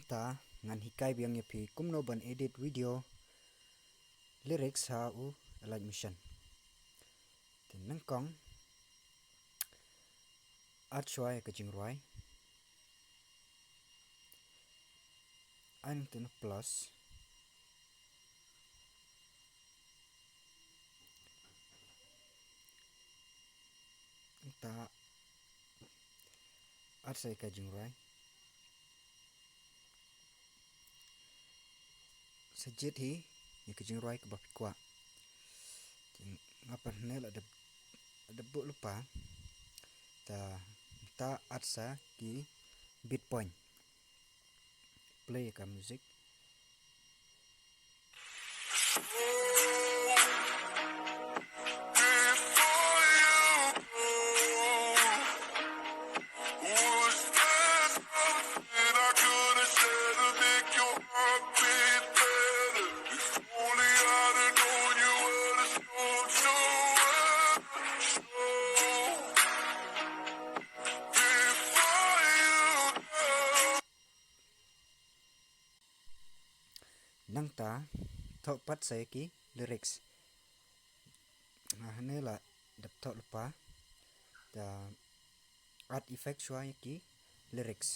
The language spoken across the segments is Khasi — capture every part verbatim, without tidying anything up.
Ta ngan hikai biang ïa phi kumno ban edit video lyrics ha u Alight Motion. Te nyngkong add shuwa ïa ka jingrwai. Ai nangta na plus. Nangta add sa ïa ka jingrwai. Sa jied hi ïa ka jingrwai kaba phi kwah. Te nga pat hangne la dep, dep buh lypa. Ta, ta add sa ki beat point. Play ïa ka music. Nangta thoh pat sa ïa ki lyrics. Nga hangne la dep thoh lypa. Ta add effect shuwa ïa ki lyrics.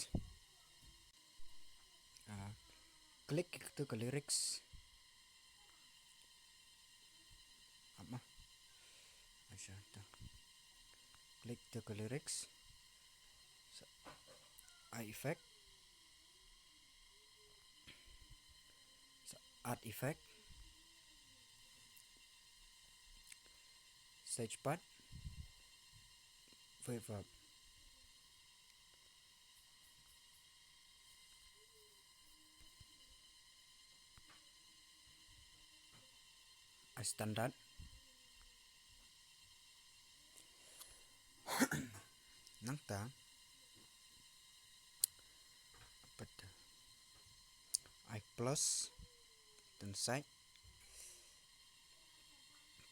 Ah, click ïa katu ka lyrics. Ama. Acha ta. Click tu ka lyrics. Sa, ai effect. Sa, add effect. Stage part. Wave up. Ai standard. Nangta pat ai plus. Tan side.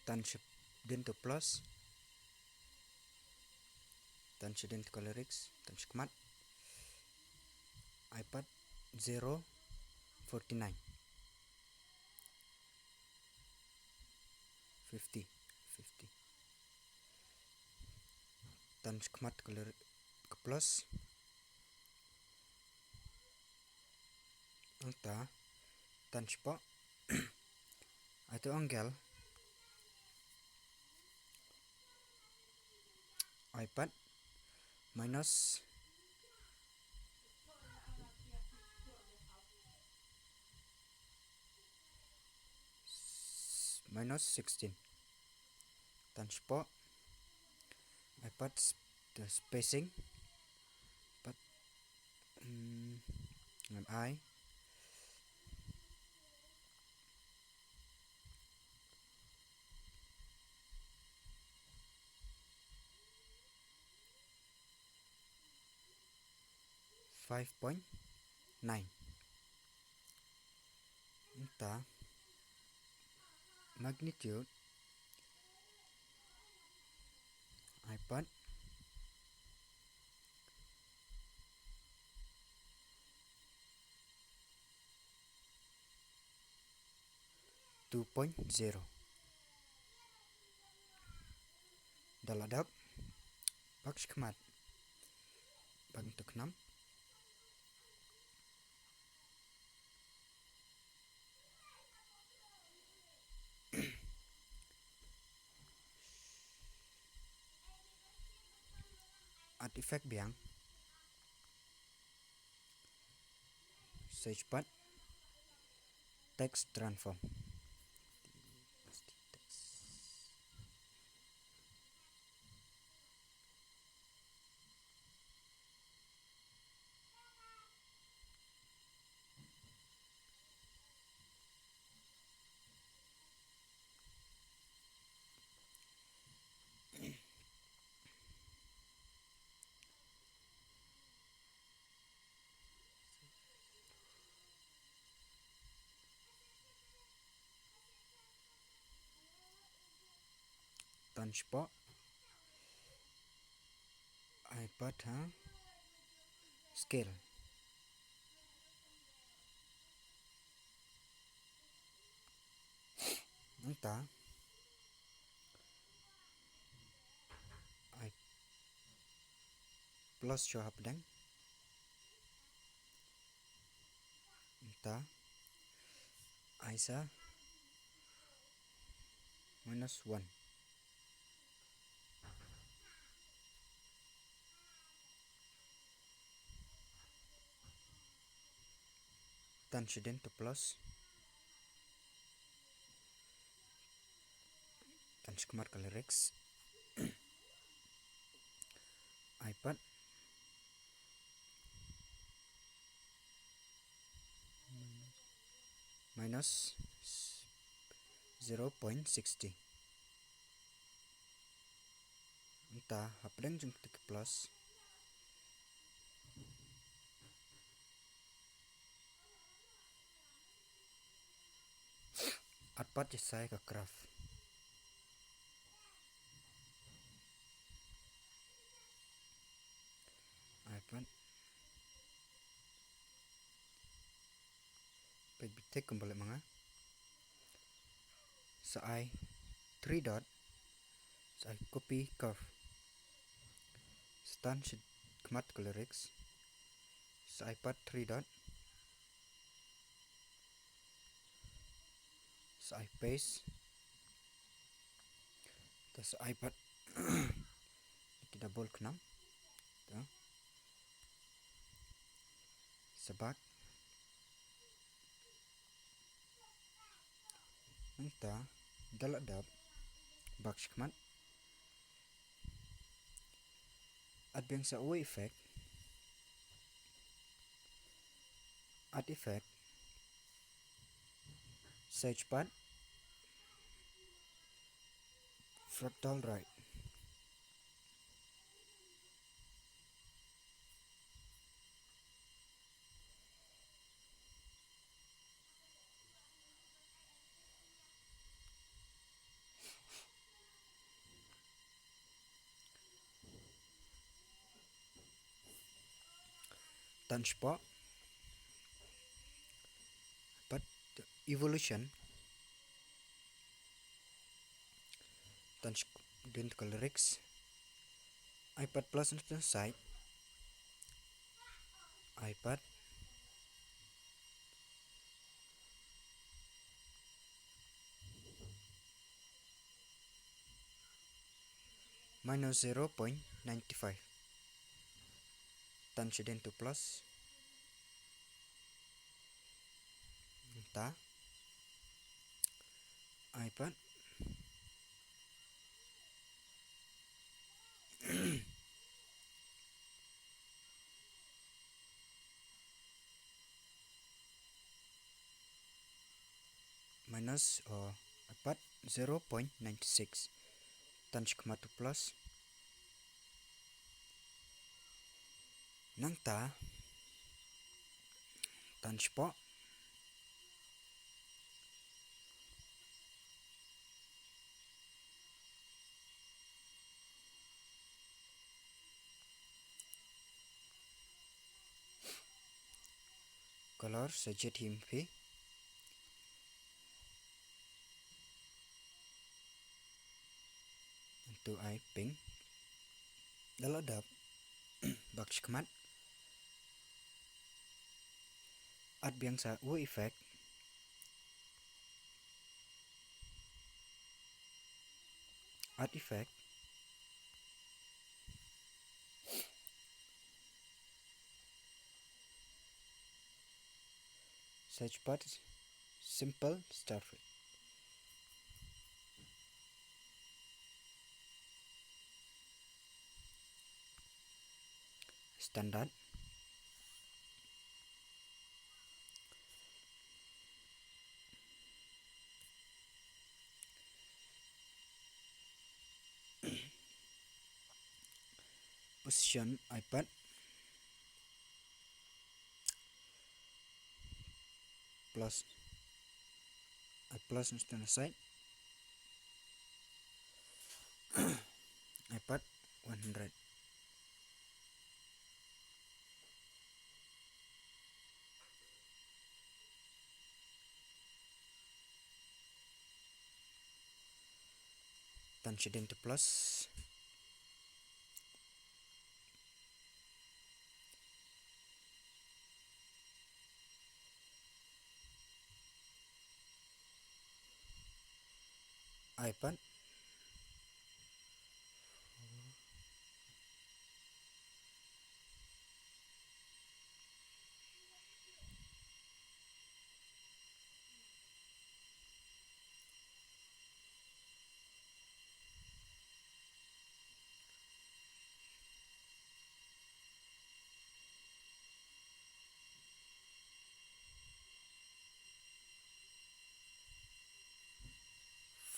Tan shadien tu plus. Tan shadien tu ka lyrics. Tan shakhmat. Ai pat zero forty nine. Fifty. Fifty. Tan shakhmat ka lyric ka plus. Nangta tan shapoh. Ai tu angle. Ai pat minus, minus sixteen. Tan shapoh. Ai pat sp-, the spacing. Pat, mm, ngan ai five point nine. Nangta magnitude ai pat two point zero. Da la dep, bak shakhmat. Bak nangta khnam. Add effect biang. Search bar. Text transform. Tan shapoh. Ai pat ha scale. Ta ai plus sha hapdeng. Ta ai sa minus one. Tan shadien to plus. Tan shakhmat ka lyrics. Ai pat minus zero point sixty. Nta hapdeng jong kata ka plus. At pat jisai ka graph. Ai pat. Peit beit kumba leh ma nga. Sa ai three dot. Sa ai copy curve. Sa tan shakhmat ka lyrics. Sa ai pat three dot. Sa ai paste. Ta sa ai pat. Kita bol khnang. Ta. Sa back. Nangta da la dep back shakhmat. At biang sa u effect. At effect. Search pat. Fractal right. Tan shapoh pat evolution. Tan shadien to ka lyrics. Ai pat plus na tu side. Ai pat minus zero point nine five. Tan shadien to plus. Ta ai pat minus, uh, ai pat zero point nine six. Tan shakhmat to plus. Nangta tan shapoh. Color sa jied hi ma phi. Ntu ai pink. Da la dep bak shikmat. At biang sa u effect. At effect. Search bar simple starfish. Standard. Position ai pat plus, ai plus na side. Ai pat one hundred. Tan shadien to plus. iPad.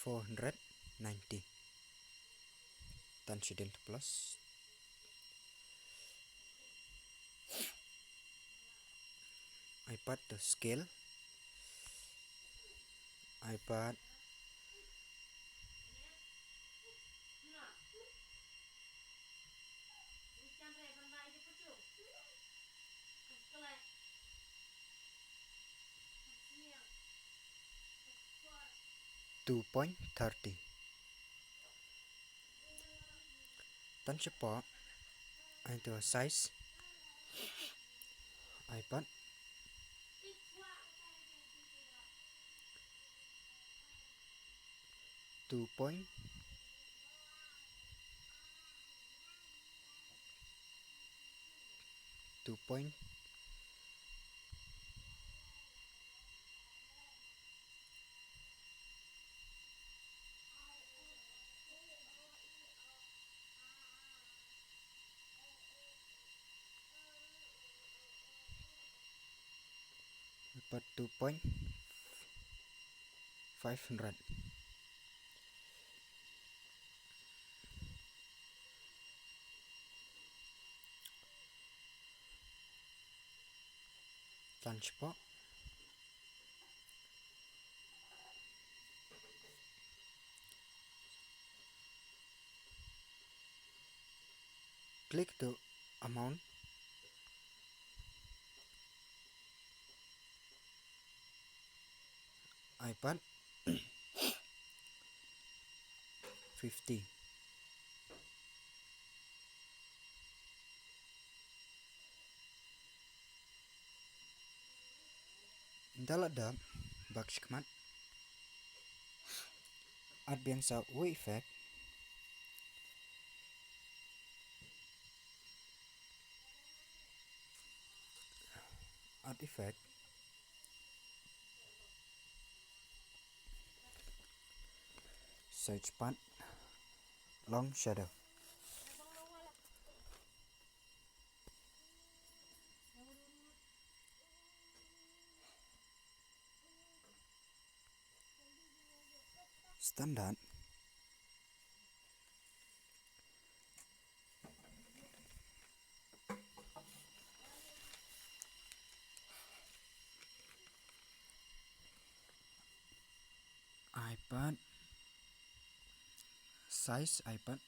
Four hundred ninety. Tan shadien to plus. iPad to scale. iPad. Two point thirty. Tan shapoh, ai to size iPad. Two point, two point. Dapat two point five hundred. Tan shapoh. Click to amount. iPad fifty. Ynda la dap, bak shikmat. At biang sa u effect. At effect. Search path. Long shadow. Standard. iPad. Size iPad.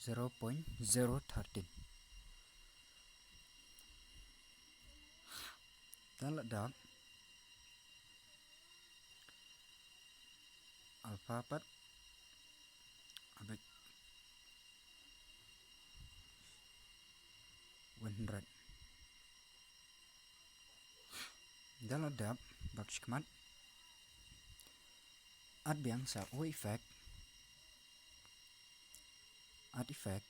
Zero point zero thirteen. Ynda la dap. Alpha pat. Abek. One hundred. Ynda la dap, bak shikmat. At biang sa u effect. At effect.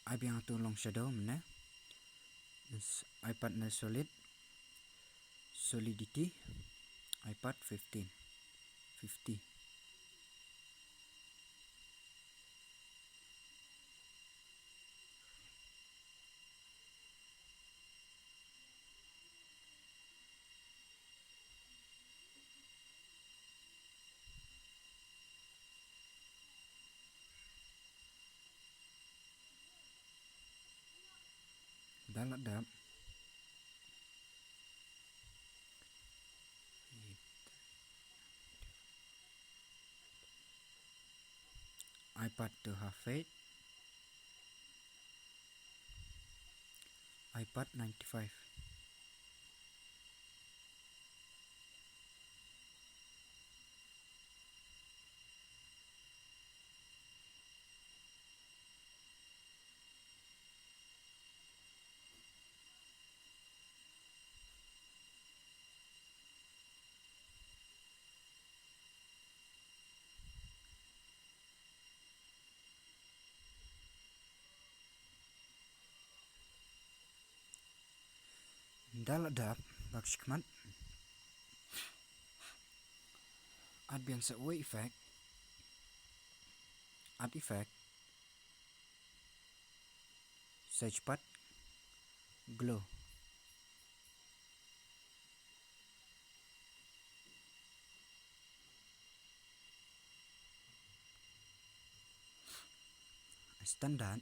Ai biang to long shadow mynne. iPad ne solid. Solidity. iPad fifteen. Fifty. Lada iPad to half eight, iPad ninety-five. Ynda la dap bad shikhmat, add biang sa uwei effect, add effect, sage pat glow. Standard.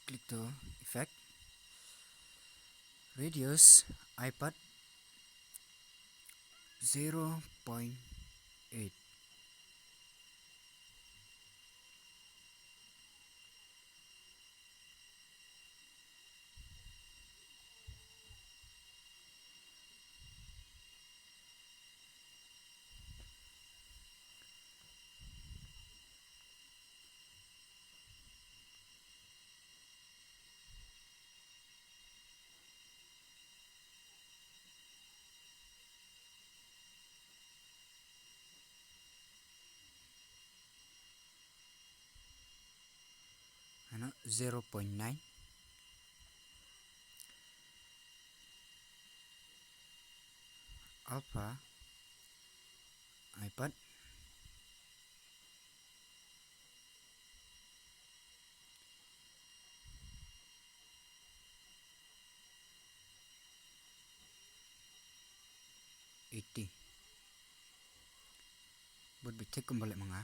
Click to effect. Reduce iPad zero point eight. Ano, zero point nine. Alpha iPad. Eighty. Bad bit thik kumba leh ma nga.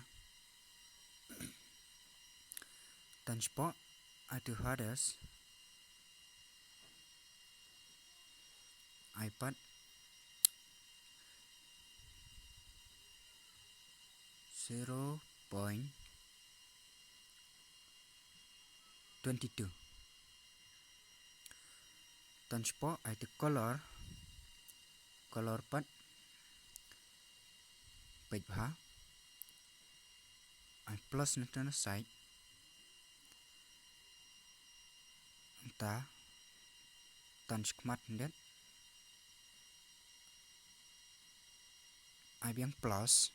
Tan shapoh, add to hardest, iPad zero point twenty-two. Tan shapoh, add to color, color pat peit bha. Ai plus na tang na side. Nangta tan shakhmat khyndiat. Ai biang plus.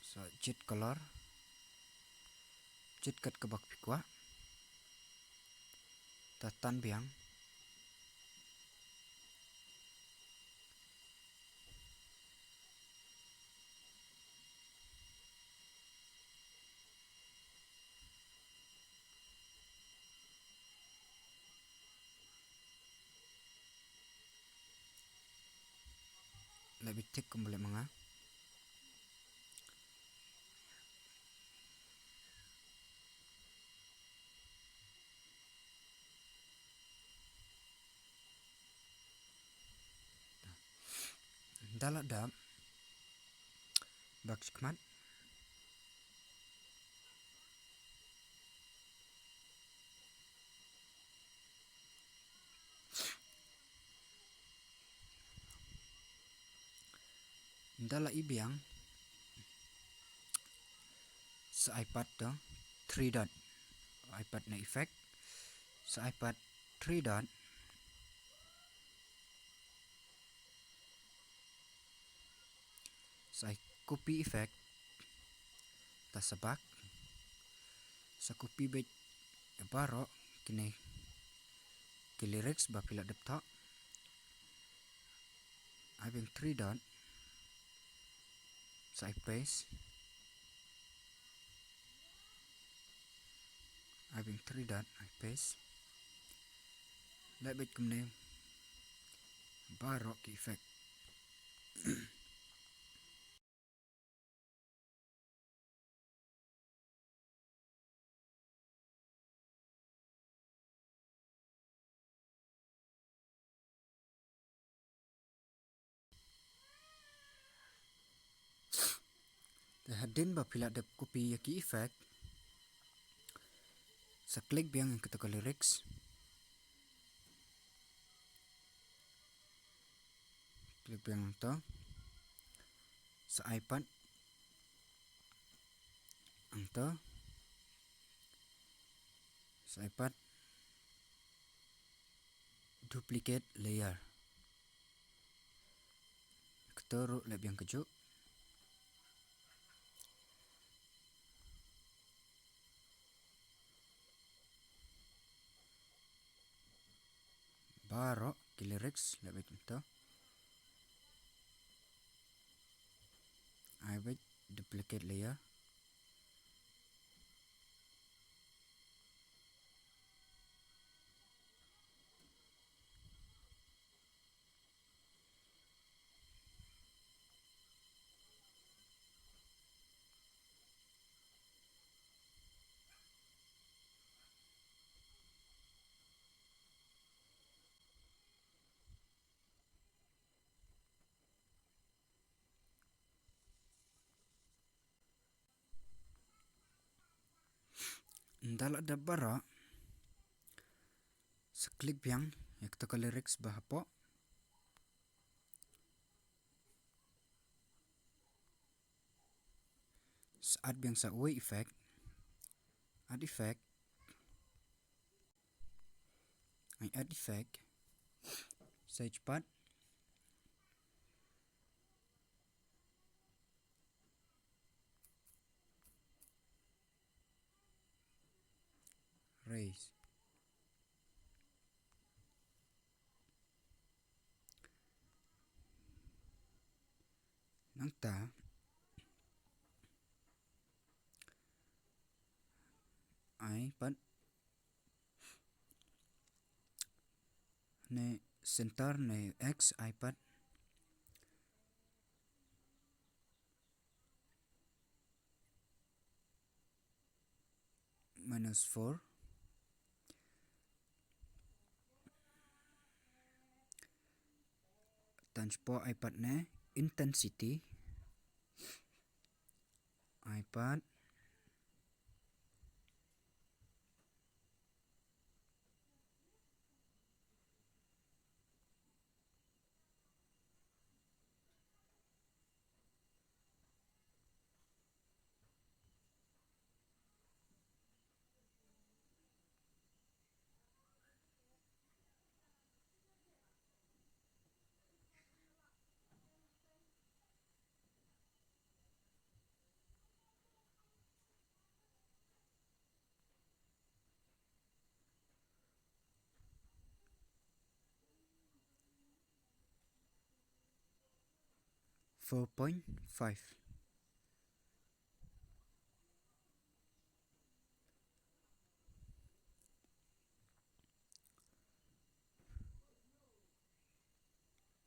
Sa jied color. Jied kat kaba phi kwah. Ta tan biang. Leh bit thik kumba leh ma nga. Ynda la dap, bak shakhmat. Ynda la i biang sa iPad to three dot. iPad na effect. Sa iPad three dot. Sa i copy effect. Ta sa back. Sa copy beit baroh kine ki lyrics ba phi la dep thoh. Ai biang three dot. Sa i paste. Ai biang three dot, ai paste. Leh beit kumne baroh ki effect. Hadien ba phi la dep copy ïa ki effect, sa click biang ïa kata ka lyrics. Click biang hangto. Sa ai pat hangto. Sa ai pat duplicate layer. Kato ruh leh biang kajuh. Baroh ki lyrics leh beit mynta. Ai beit duplicate layer. Ynda la dep baroh, sa click biang ïa kata ka lyrics ba hapoh. Sa add biang sa uwei effect. Add effect. Ai add effect. Sa ïa pat raise. Nangta ai pat ne center ne X ai pat minus four. Tan shapoh ai pat ne intensity. Ai pat Four point five.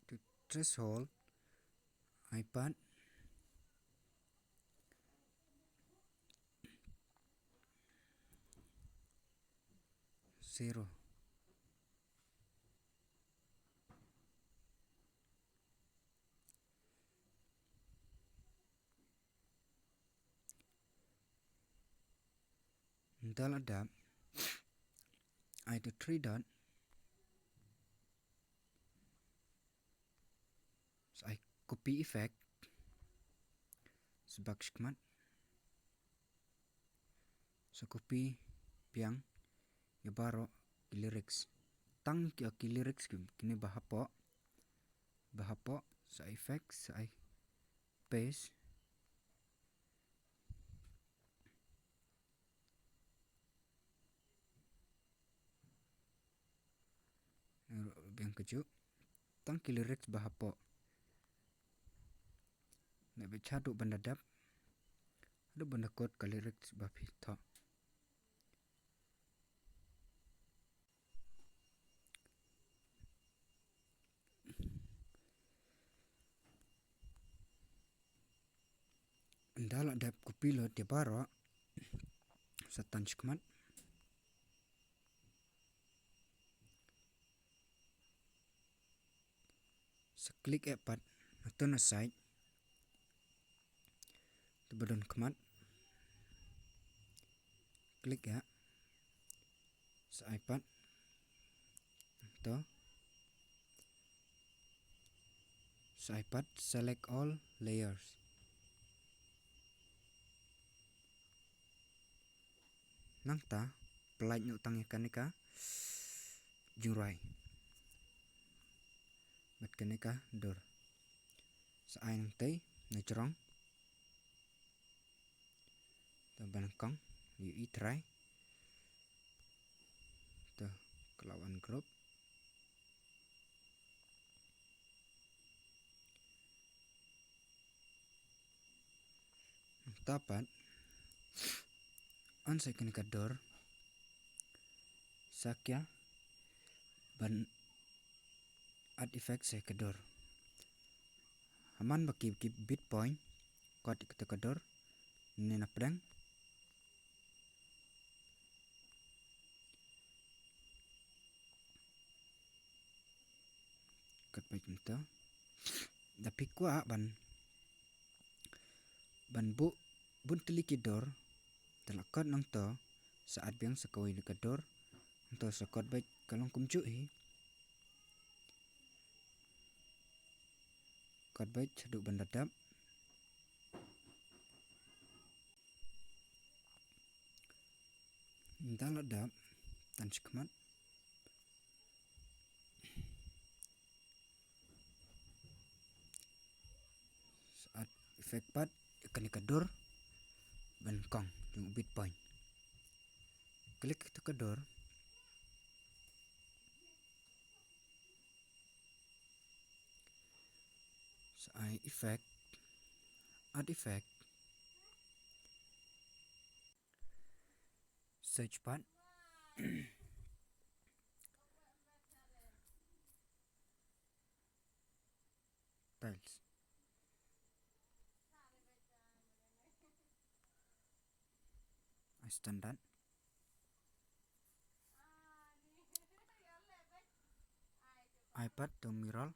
To threshold ai pat zero. Ynda la dep ai to three dot. Sa ai copy effect. Sa back shakhmat. Sa copy biang ïa baroh ki lyrics. Tang ki, ki lyrics ki, kine ba hapoh. Ba hapoh, sa effect, sa ai paste. Biang kajuh. Tang ki lyrics ba hapoh. Leh beit shaduh ban da dep. Haduh ban da kut ka lyrics ba phi thoh. Ynda la dep copy lut ïa baroh, sa tan shakhmat. Sa click ïa pat na tang na side. To ba don khmat. Klik ïa sa iPad. To sa iPad, select all layers. Nangta pynlait noh tang ïa kane ka jingrwai bad kane ka dur. Sa ai nangtei na jrong. To ba nyngkong, ïohi trai. To ka la wan group. Nangta pat, yn sa ïa kane ka dur sa khia ban add effect sa ïa ka dur. Ha man ba ki, ki beat point, kot ïa kata ka dur ne na pdeng. Kot beit nangto. Da phi kwah ban, ban buh bun tylli ki dur, te la kot nangto, sa add biang sa kawei na ka dur. Nangto sa kot beit, ka long kumjuh hi. Kot beit haduh ban da dap. Ynda la dap, tan shakhmat. Sa add effect pat ïa kane ka dur ba nyngkong jong u beat point. Klik ïa kata ka dur. Sa ai effect, add effect. Search pat. Tiles. Ai standard. Ai pat to mirror.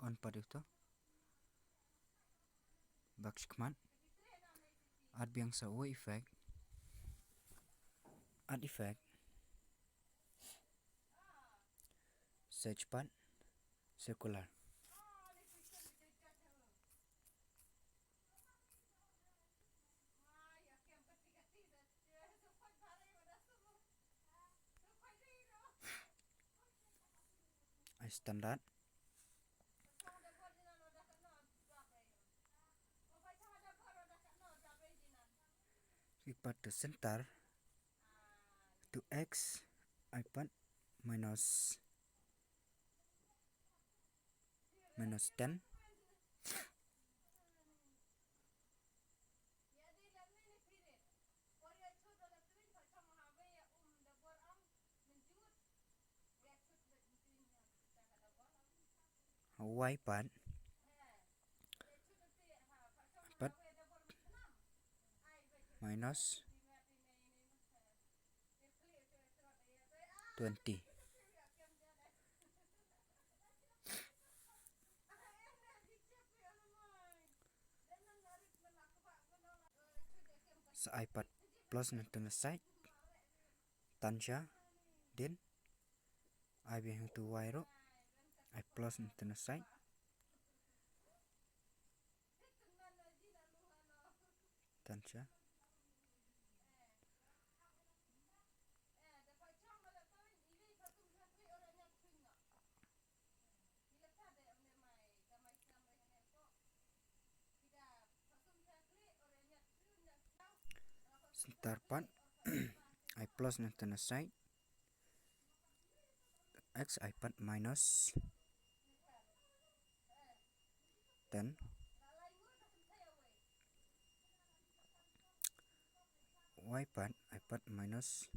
On pat ïa uto. Bak shakhmat. Add biang sa uwei effect. Add effect. Search pat. Circular. Ai standard. Ai pat to center. To X, ai pat minus, minus ten. Y pat, pat minus twenty. Sa ai pat plus na tang na side. Tan sha dien. Ai biang hangtu Y ruh. Ai plus na tang na side. Tan sha. Center pat. Ai plus na tang na side. X ai pat minus ten. Y pat, ai pat minus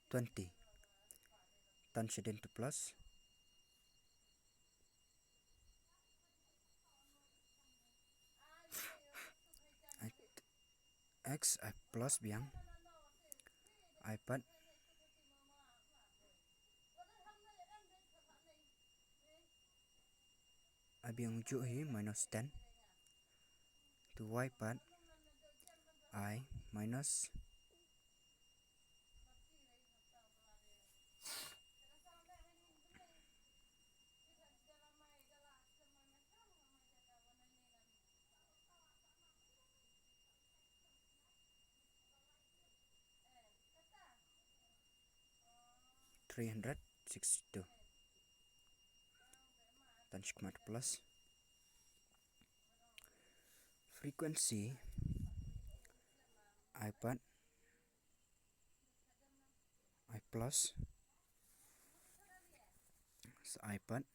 twenty. Tan sha dien to plus. Ai X ai plus biang. Ai pat. Ar biang u juh hi minus ten. To y pat i minus three hundred sixty-two. Tan shi khmat plus. Frequency i pat i plus sa i pat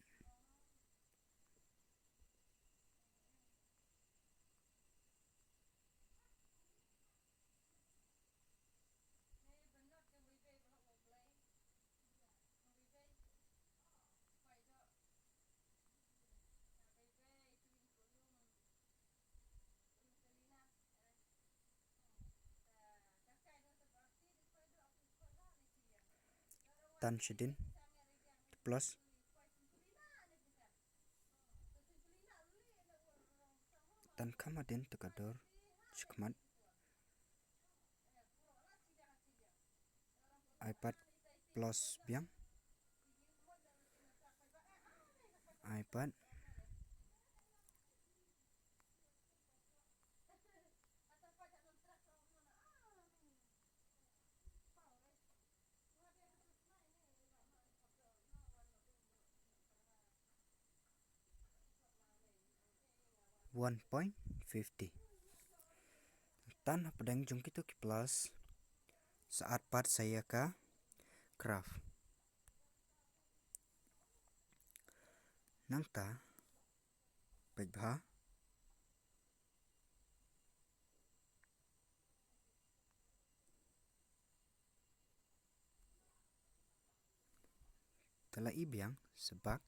tan shadien plus tan kham hadien to ka dor shi khmat. I pat plus biang. I pat one point fifty. Tan hapdeng jong kito ki plus sa add pat sa ïa ka graph. Nangta peit bha. Te la i biang sa bak.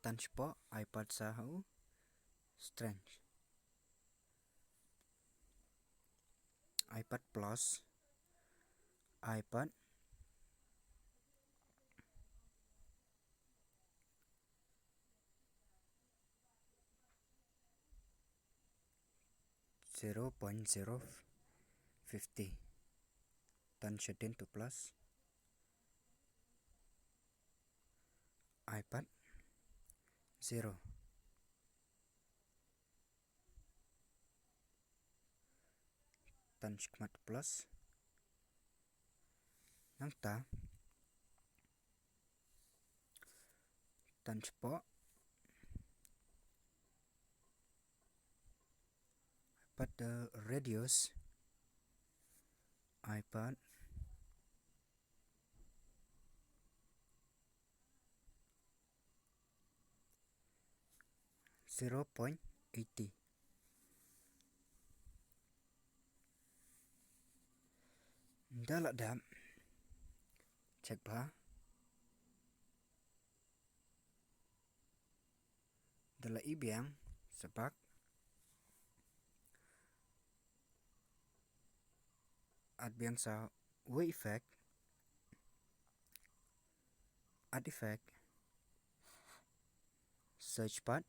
Tan shapoh i pat sa ha u strength. I pat plus i pat zero point zero fifty. Tan shadien to plus i pat zero. Tan shi khmat plus. Nangta tan shapoh i pat radius i pat zero point eighty. Nda la dap check bha. Nda la i biang sa bak. Add biang sa wave effect. Add effect. Search pat.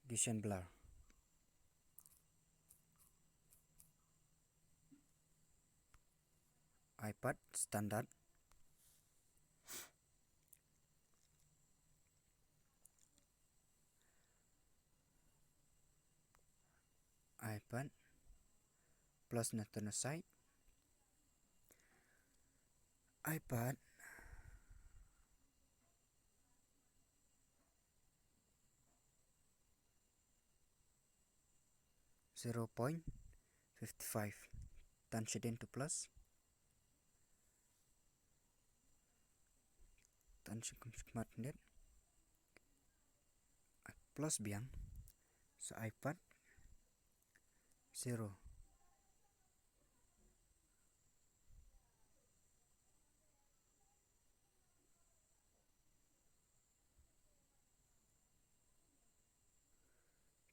Gaussian blur. I pat standard. I pat plus na tano side. I pat zero point fifty five. Tan shadien to plus. Tan shi khmat net. Plus biang. Sa i pat zero.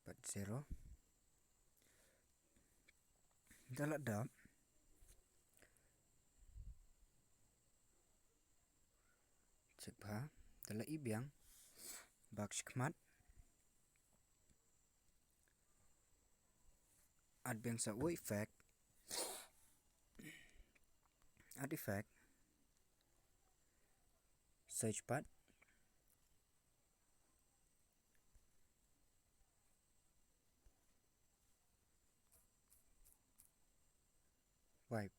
Pat zero. Nda la dap Check bha. Te la i biang. Back shakhmat. Add biang sa u effect. Add effect. Search pat. Wipe.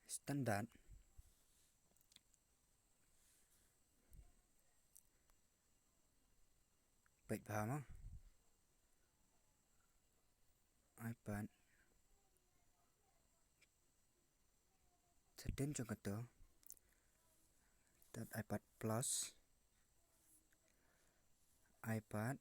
Standard. Peit bha mo. iPad. Setting jong kato. Tad iPad Plus. iPad.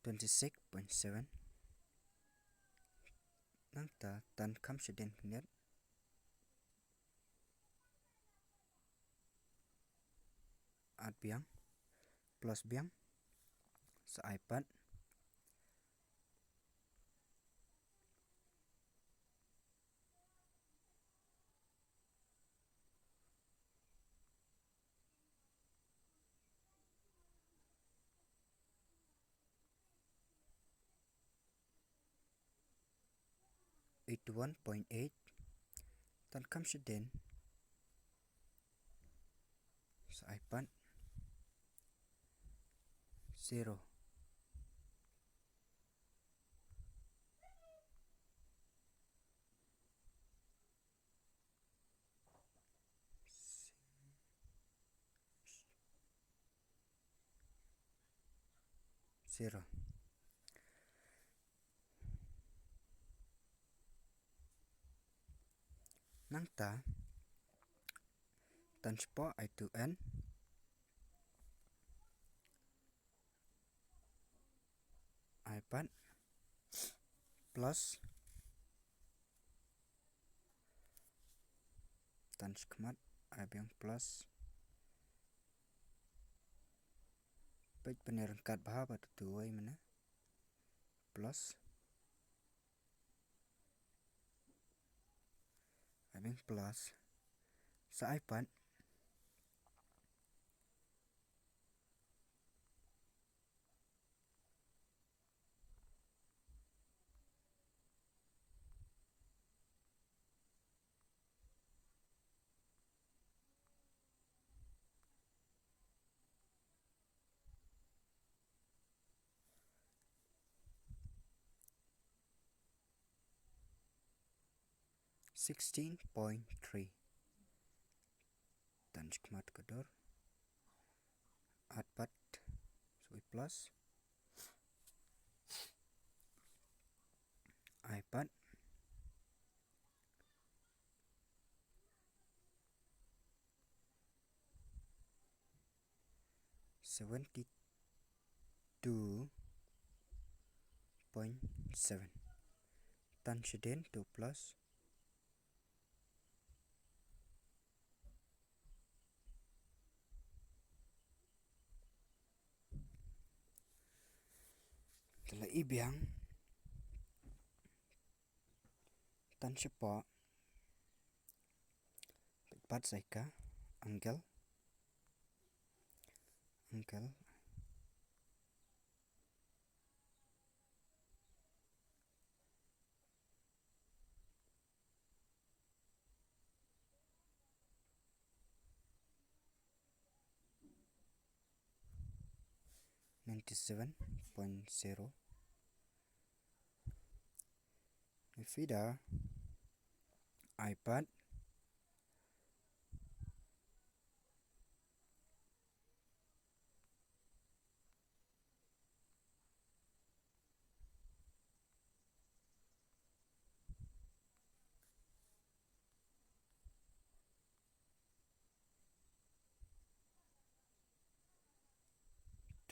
Twenty six point seven. Nangta tan kham shadien khyndiat. Add biang. Plus biang. Sa iPad. Eighty one point eight. Tan kham shadien. Sa iPad. Zero. Zero. Nangta tan shapoh i two n. iPad Plus. Tan shakhmat i biang Plus. Peit pynïaryngkat bha ba tu tu wei mynne. Plus. I biang Plus. Sa iPad. Sixteen point three. Tan shakhmat ka dor. Add pat. Sa i Plus. iPad. Seventy two point seven. Tan shadien two Plus. Te la i biang. Tan shapoh. Pat sa i ka angle. Angle. Ninety seven point zero. Nvidia, iPad.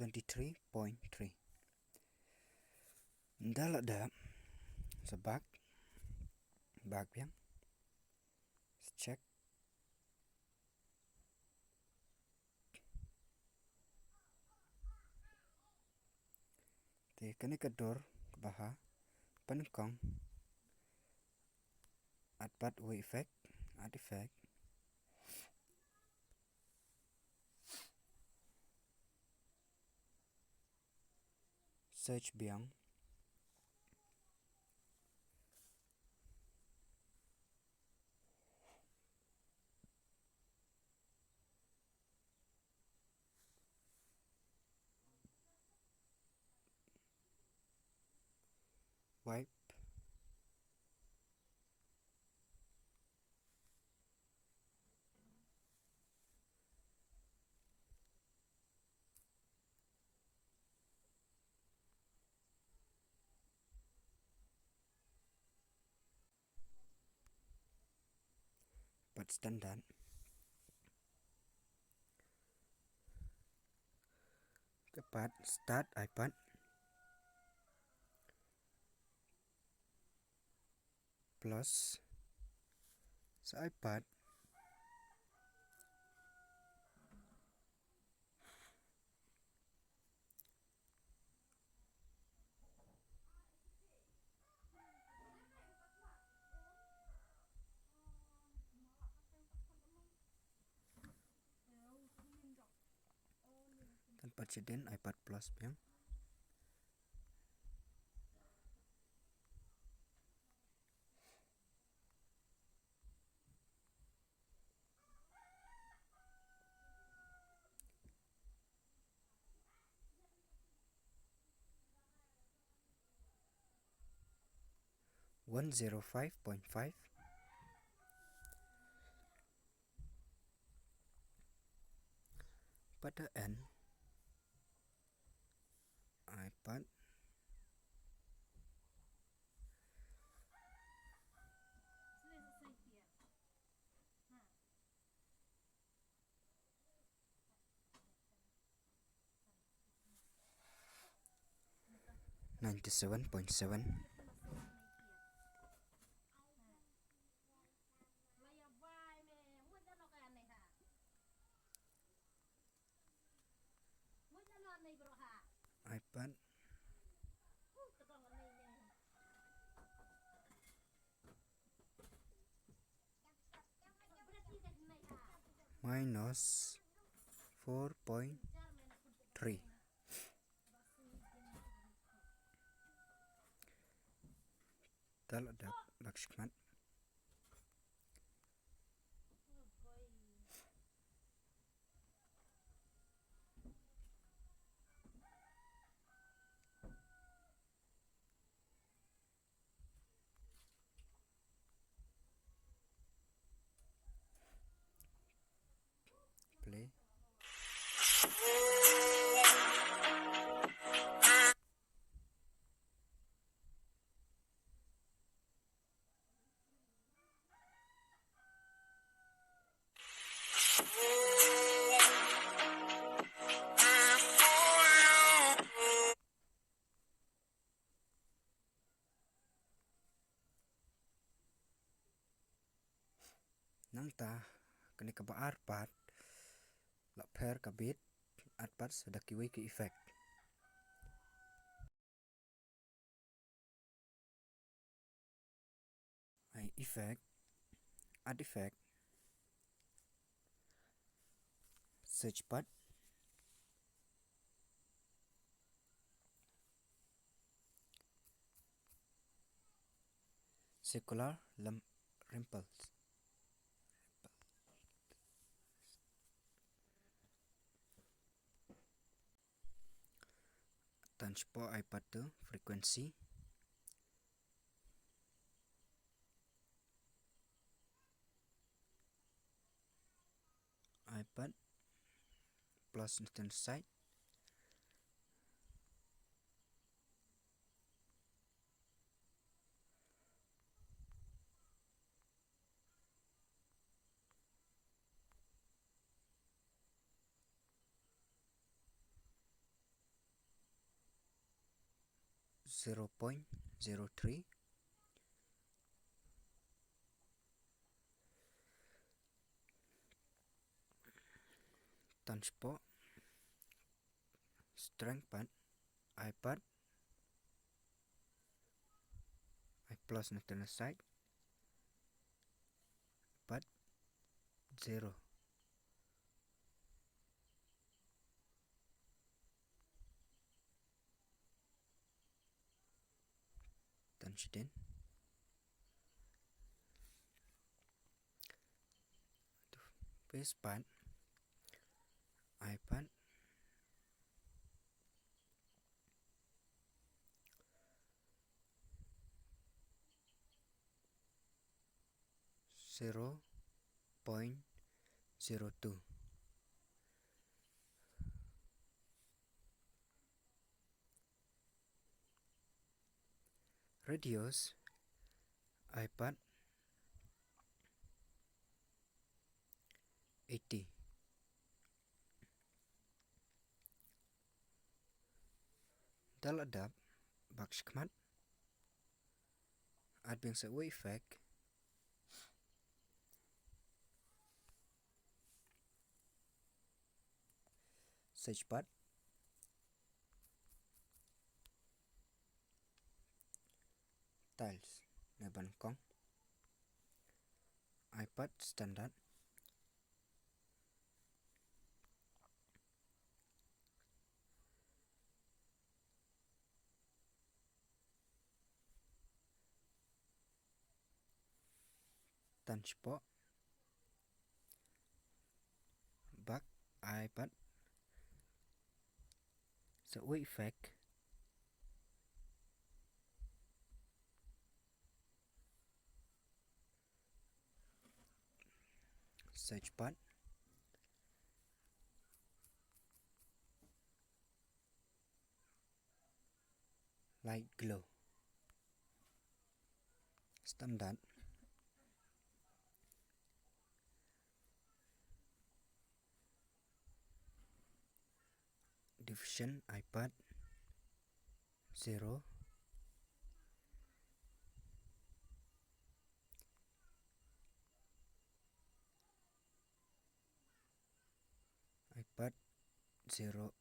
twenty-three point three. Nda la dep, sa back, back biang, check. Te kane ka dur kaba ha pynkhong, add pat wei effect, add effect. Search biang. Wipe. Pat standard. Te pat start iPad plus sa iPad. Tan pat shadien iPad Plus biang. One zero five point five. Pat da N. iPad. Ninety-seven point seven. iPad. Minus four point three. Te la dep, bak shikmat. Play. Nangta kane kaba ar pat, la pher ka beat, add pat sa da kiwei ki effect. Ai effect, add effect, search pat, circular lem ripples. Tan shapoh iPad tu frequency. iPad plus left hand side. zero point zero three. Tan spot, strength pat, I pat, I plus na tena side, pat zero. Tan shiten. Base pat, I pat, zero point zero two. Radius, I pat, eighty. Da la dap, bak shakhmat. At biang sa weight effect. Search pat. Tiles. Nai ban kong. I pat standard. Tan spot. Bak, I pat. Sa weight effect. Search pat. Light glow. Standard. Diffusion, I pat, zero. I pat, zero.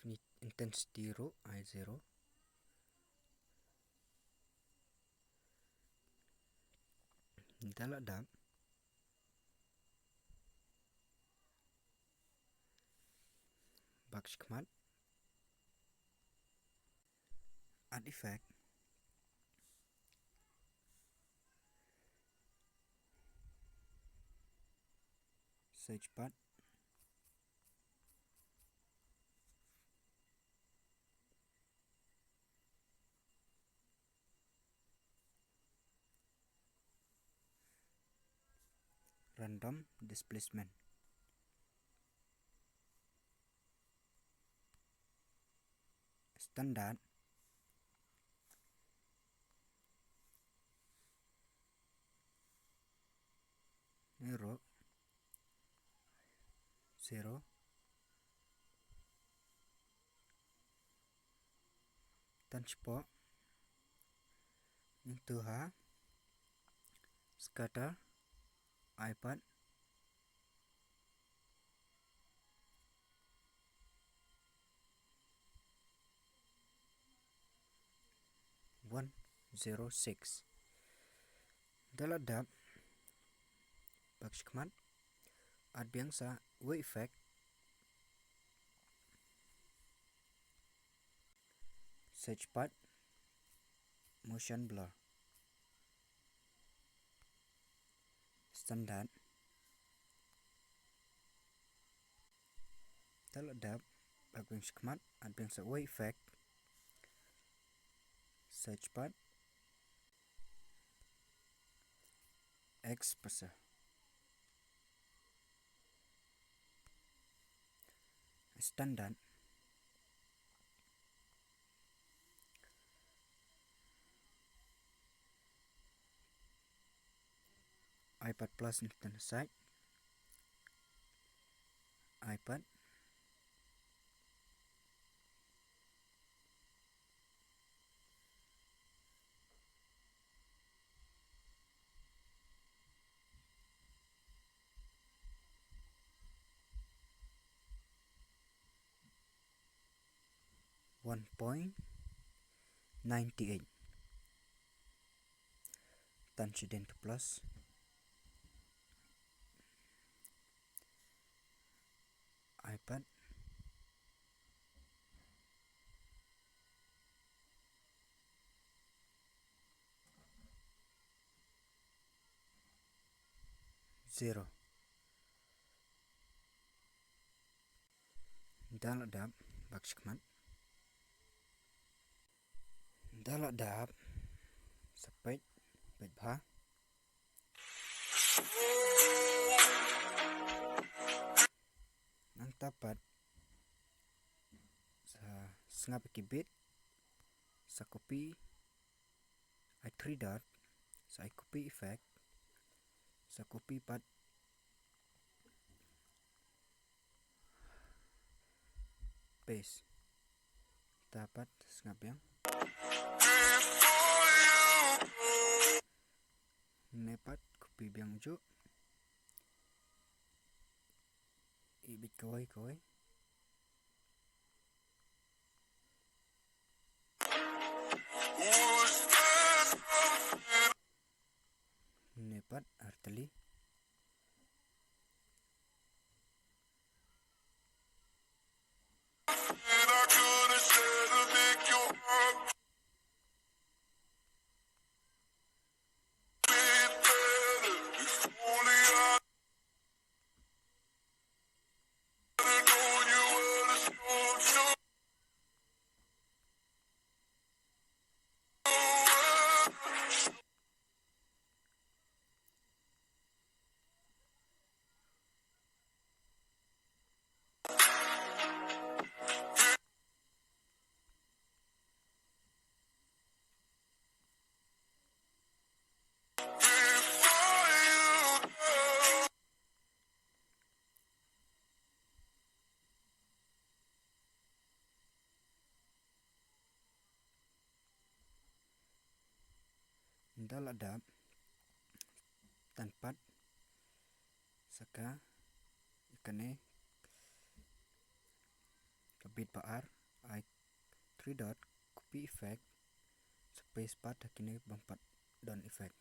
Infinite intensity ruh, I zero. Da la dap. Bak shakhmat. Add effect. Search pat. Random displacement. Standard. Zero. Zero. Tan spot. Into ha. Scatter. I pat. One zero six. Da la dap. Bak shakhmat. Add biang sa weight effect. Search pat. Motion blur. Standard. Te la dep, bad biang shakhmat, add biang sa uwei effect. Search pad. Expressor. Standard. iPad Plus nangta na side. iPad. One point nine eight. Tan shading to plus. iPad. Zero. Da la dep, bad shakhmat. Da la dep, sa peit, peit bha. Nangta pat, sa sngap ïa ki beat, sa copy, ai three dot, sa ai copy effect, sa copy pat, paste. Te pat sngap biang. Ne pat copy biang ju. Ibit kawei kawei. Ne pat artylli. Nda la dap tan pat sa ka, ïa kane ka beat ba ar, ai three dot, copy effect, sa paste pat ha kine bym pat don effect.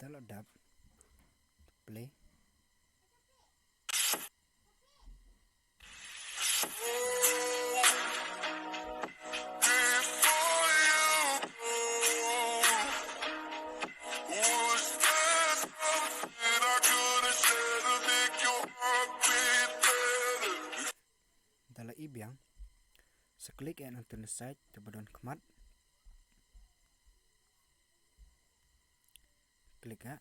Nda la dap, play. Nda la i biang. Sa click ïa nangta na side, te ba don khmat. Click ha.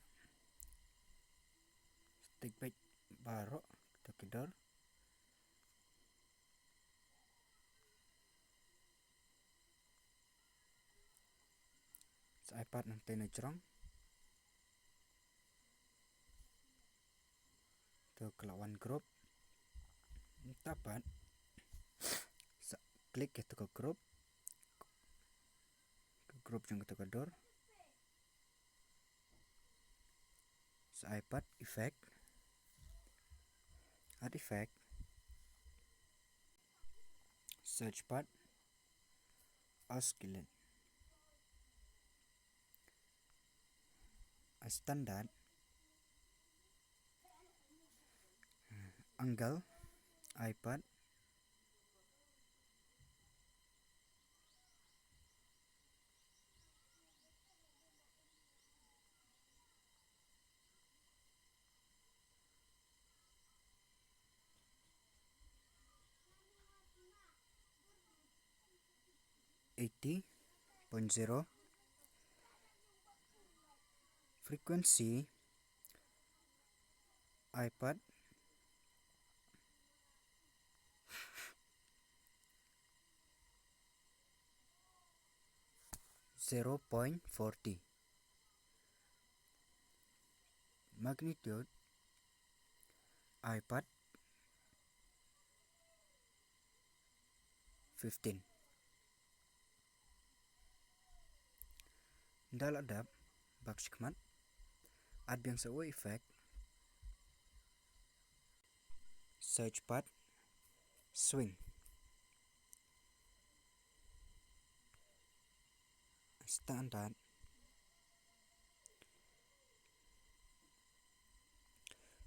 Sa tick beit baroh, to ki dor. Sa ai pat nangta na jrong. To ka la wan group. Nda pat sa click ïa to ka group. Ka group jong ka to ka dor. iPad effect, add effect, search pad, oscillate, standard, angle, iPad, eighty point zero, frequency, iPad, zero point forty, magnitude, iPad, fifteen. Ynda la dep, bak shikmat, add biang sa u effect, search pad, swing, standard,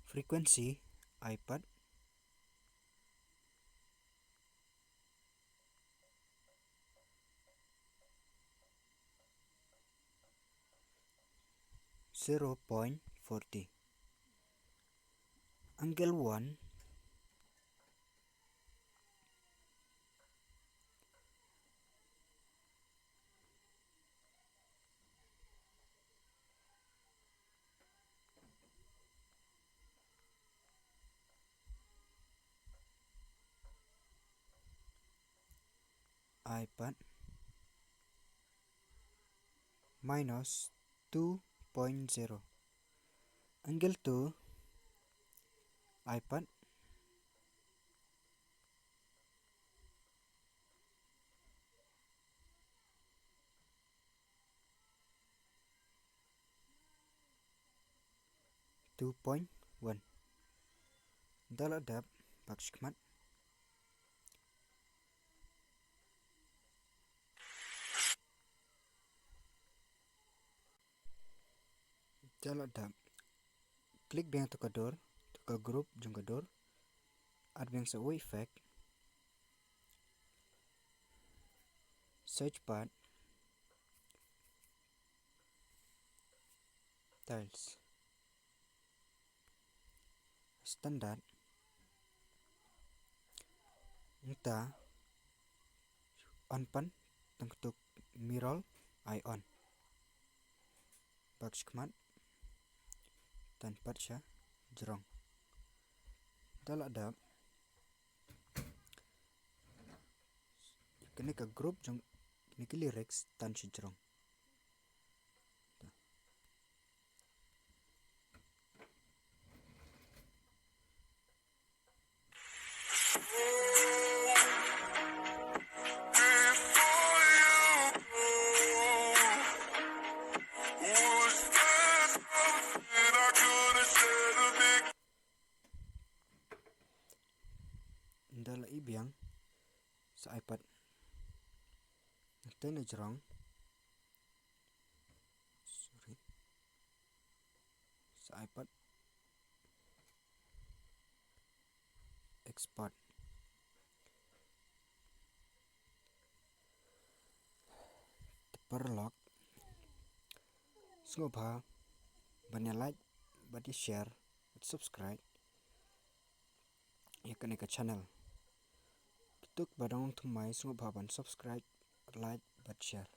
frequency, iPad, zero point forty, angle one, iPad, minus two point zero, angle two, iPad, two point one. Ynda la dep, bak shikmat, ynda la dep, click biang to ka dur, to ka group jong ka dur, add biang sa u effect, search pad, tiles, standard, nta, on pan, tang ktuk mirror, ion. Bak shikmat, tan pat sha jrong. Ynda la dep, kane ka group jong kine ki lyrics tan sha jrong. Ynda la i biang sa iPad, nangta na jrong, sorry, sa iPad export. Te paralok, sngewbha ban ïa like, ban ïa share, ban subscribe ïa kane ka channel. Kito kiba dang thymmai sngewbha ban subscribe, like bad share.